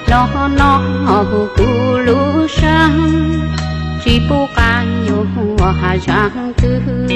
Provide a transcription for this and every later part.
Los no hu kuv lub sab, tsis pub qab yuav hav zaj twg.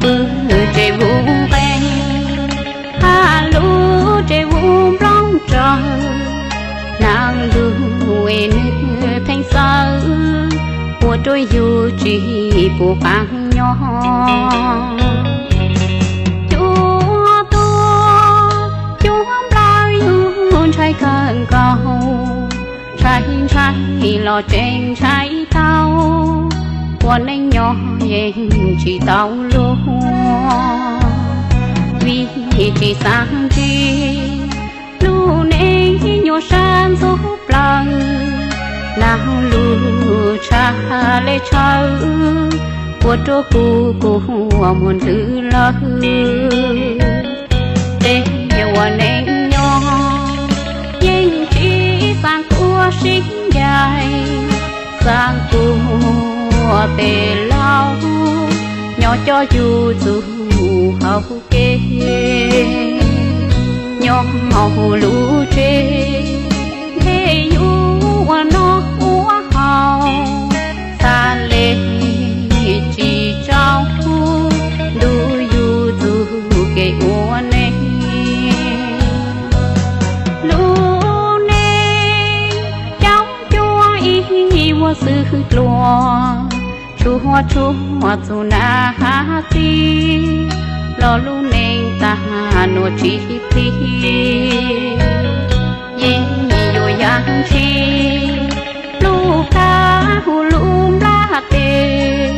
Pw tsev vus nqe, hab lub tsev vus nplooj tsawg, nag lug es nwg pheej xawv, ua rua yug tsis pum qaab nyob. Cuab tuab cuab nplawg yug ntshai kawg nkaus, ntshai ntshai los tseem ntshai tau, ua neej nyob yeej tsis tau luag, vim tsis xav ntsib lub neej nyuaj sab ntxuv plawg, nag lug tshaj le tshawv, ua rua kuv kua muag ntxwv lawm. Tej ua neej nyob yeej tsis xaav kuas sib ncaim, xaav kuas tej laug nyob coj yug txug hauv kev, nyob hauv lub tsev, ntshe yug ua noj ua haus, xav le tsis tsaus ntuj yug txug kev ua neej. Lub neej caum cuab ib muaj xwb dlua, tshuaj tshuaj txug nag hab txib, los lub neej tag nuav tsis plig. Yeej yuav yam ntshis lub kab hu lub nplaj teb,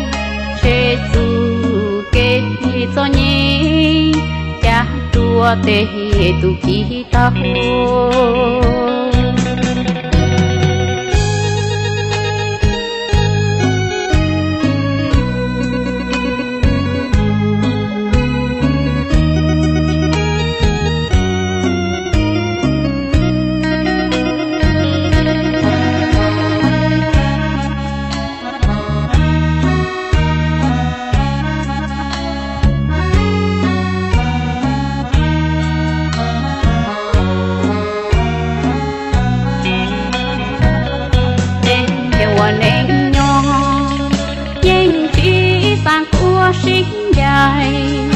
tshe txug kev txom nyem, ca rua tej tug kis taug. Tej ua neej nyob yeej tsis xaav kuas sib ncaim,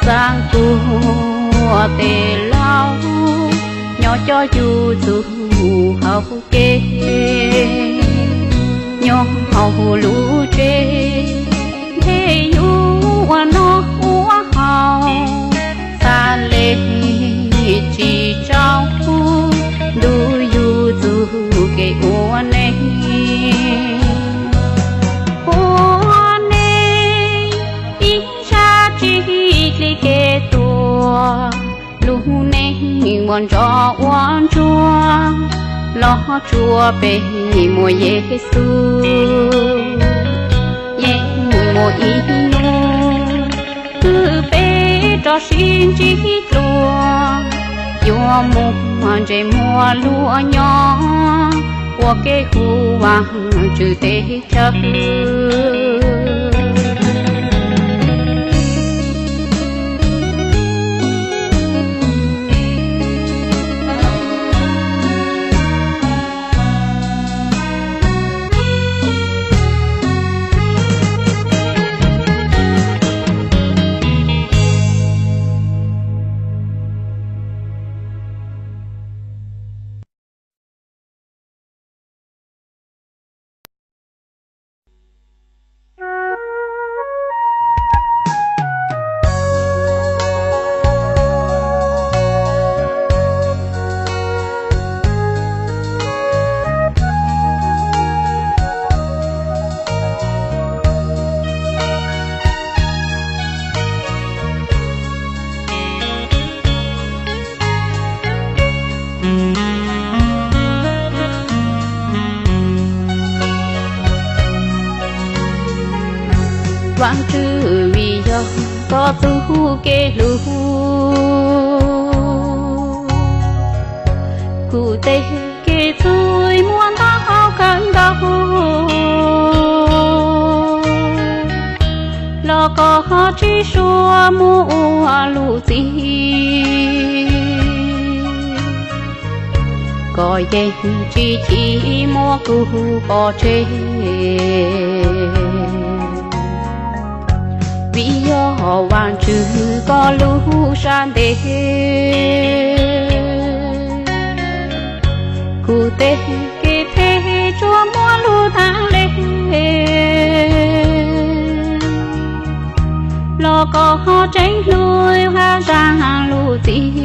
xaav kuas tej laug nyob coj yug txug hauv kev, nyob hauv lub tsev, ntshe yug ua noj ua haus, xav le tsis tsaus ntuj yug txug kev ua neej. Ua neej ib sab tsis dlim kev tuag, lub neej muaj ntsos ua ntsuag, los tsuas peb muaj Yexus. Yeej muaj ib hnub twg peb rov sib ntsib dlua, yuav muaj ntsej muag luag nyob ua ke hu Vaajtswv teb chaws. Vaajtswv, vim yog koj txuj kev hlub, kuv tej kev txwj muaj ntau kawg nkaus, los koj tsis suav muab ua lub txim. koj yeej tsis chim muab kuv pov tseg. Vim yog Vaajtswv koj lub sab ntev, kuv tej kev phem tsuas muab luag tag le. Los koj tseem hlub hab zam lub txim,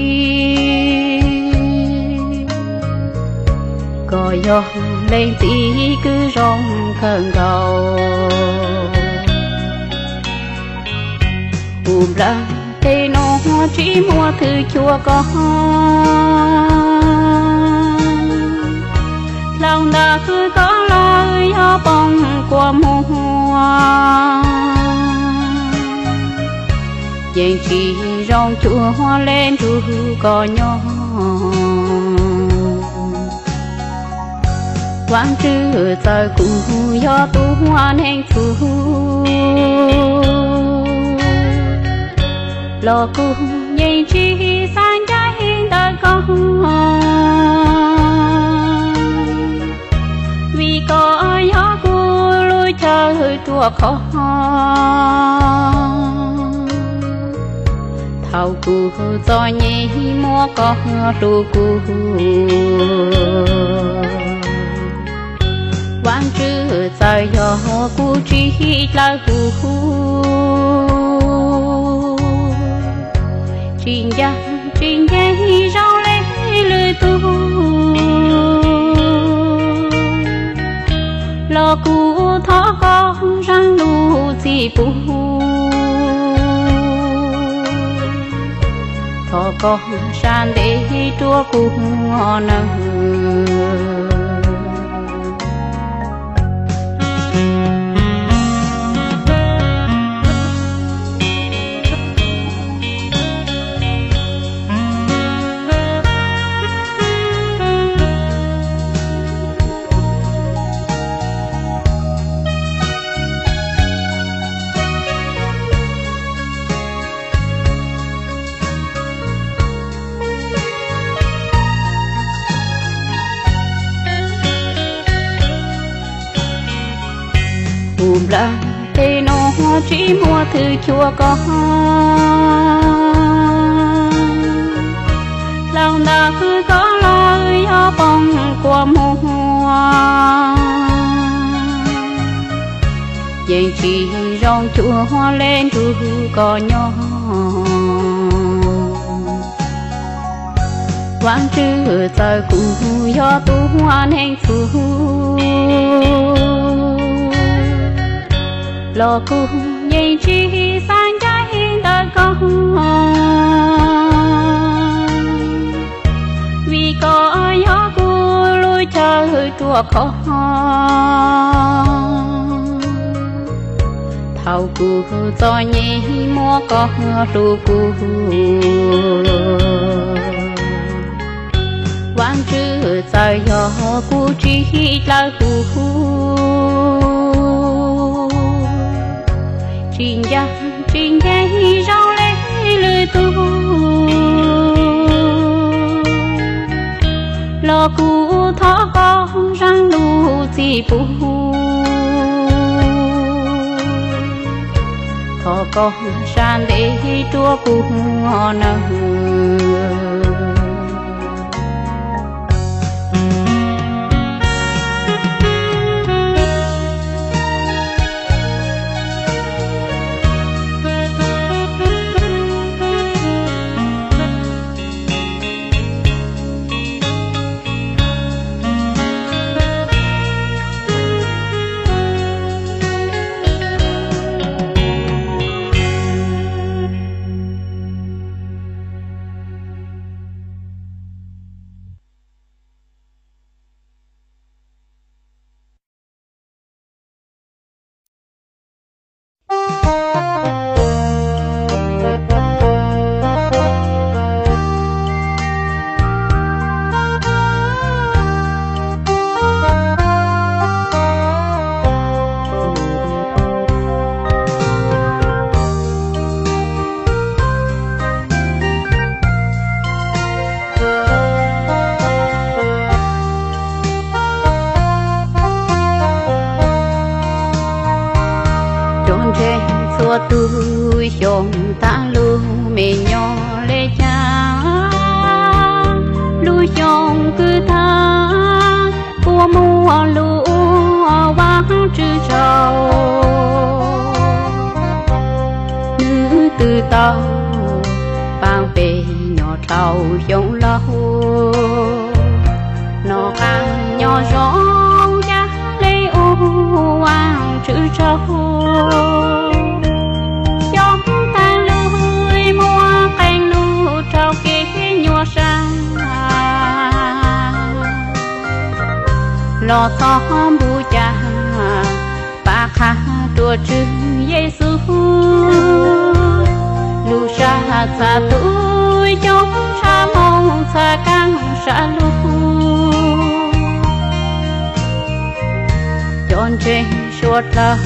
koj yog leej txiv kws zoo kawg nkaus. Kuv nplawg tej nuav tsis muaj twg cuag koj, dlaus ntawm koj lawm yog poob kua muag, yeej tsis zoo cuag le nrug koj nyob. Vaajtswv txawm kuv yog tug neeg txhum, los kuv yeej tsis xav ncaim ntawm koj, vim koj yog kuv lub chaw ruaj khov. Thaum kuv txom nyem muab koj hlub kuv, Vaajtswv txawm yog kuv tsis dlawg kuv, tsis ncaag tsis nceeg zoo le lwm tug, los kuv thov koj zam lub txim pub, thov koj sab ntev rua kuv nawb. Kuv nplawg tej nuav tsis muaj twg cuag koj, dlaus ntawm koj lawm yog poob kua muag, yeej tsis zoo cuag le nrug koj nyob. Vaajtswv txawm kuv yog tug neeg txhum, los kuv yeej tsis xav ncaim ntawm koj, vim koj yog kuv lub chaw ruaj khov. Thaum kuv txom nyem muab koj hlub kuv, Vaajtswv txawm yog kuv tsis dlawg kuv, tsis ncaag tsis nceeg zoo le lwm tug, los kuv thov koj zam lub txim pub, thov koj sab ntev rua kuv nawb. Txhua tus xyoo taag lug me nyob le caag, lub xyoo kwv tag puab muaj lug ua Vaajtswv tsaug. Nwg twb tau paab peb nyob dlhau xyoo laug, noj qaab nyob zoo caag le ua Vaajtswv tsaug. Xyoo taag lug muaj qee nub rau kev nyuaj sab, los txhob npug caag, pab qha dlua Tswv Yexus. Lub sab txha tub coob tshaj moog txha kaaj sab lug. Cov ntseeg suav dlawg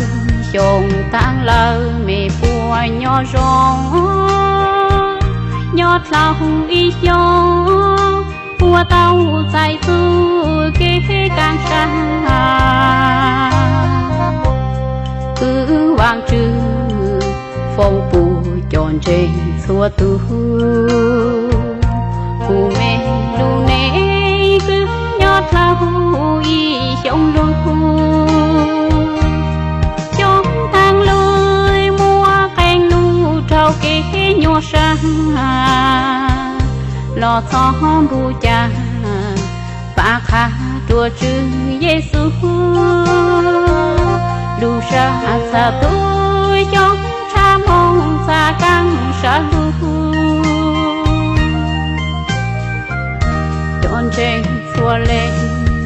xyoo taag lawm mej puas nyob zoo? Nyob dlhau ib xyoos puas tau txais txuj kev kaaj sab? Kwv Vaajtswv foom pum cov ntseeg txhua tug, kuv mej lub neej kwv nyob dlhau ib xyoos lug. Xyoo taag lug muaj qee nub rau kev nyuaj sab, los txhob npug caag, pab qha dlua Tswv Yexus. Lub sab txha tub coob tshaj moog txha kaaj sab lug. Cov ntseeg txhua leej,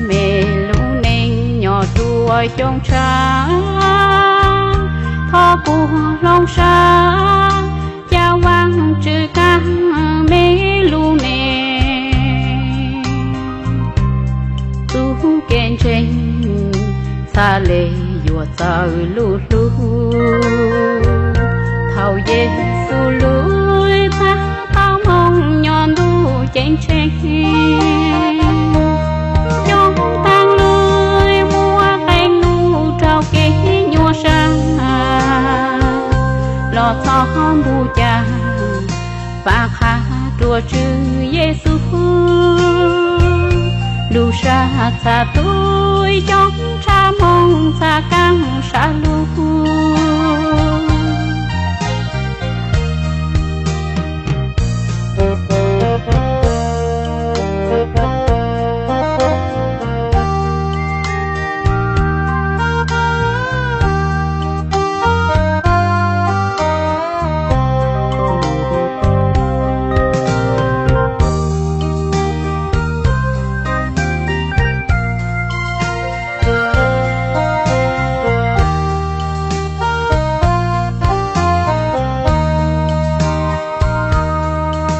mej lub neej nyob dlua xyoo tshab, thov puag hloov sab, ca Vaajtswv kaaj mej lub neej. Txuj kev ntseeg txhaj le yuav txawj lub hlub, thaum Yexus lub txhab tau moog nyob ntuj ceeb tsheej. Xyoo taag lug muaj qee nub rau kev nyuaj sab, los txhob npug caag, pab qha dlua Tswv Yexus. Lub sab txha tub coob tshaj moog txha kaaj sab lug.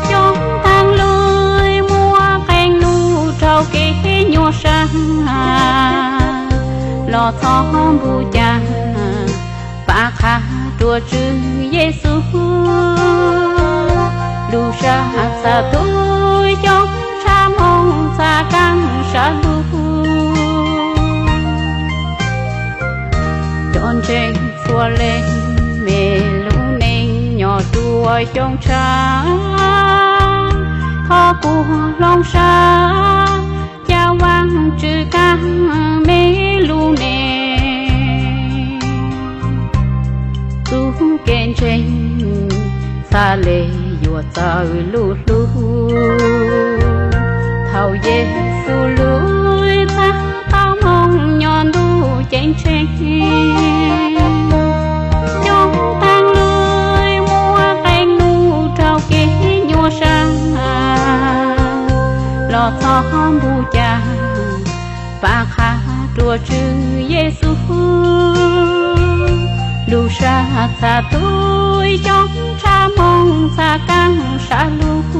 Xyoo taag lug muaj qee nub rau kev nyuaj sab, los txhob npug caag, pab qha dlua Tswv Yexus. Lub sab txha tub coob tshaj moog txha kaaj sab lug. Cov ntseeg txhua leej, mej lub neej nyob dlua xyoo tshab, thov puag hloov sab, ca Vaajtswv kaaj mej lub neej. Txuj kev ntseeg txhaj le yuav txawj lub hlub, thaum Yexus lub txhab tau moog nyob ntuj ceeb tsheej. Xyoo taag lug muaj qee nub rau kev nyuaj sab, los txhob npug caag, pab qha dlua Tswv Yexus. Lub sab txha tub coob tshaj moog txha kaaj sab lug.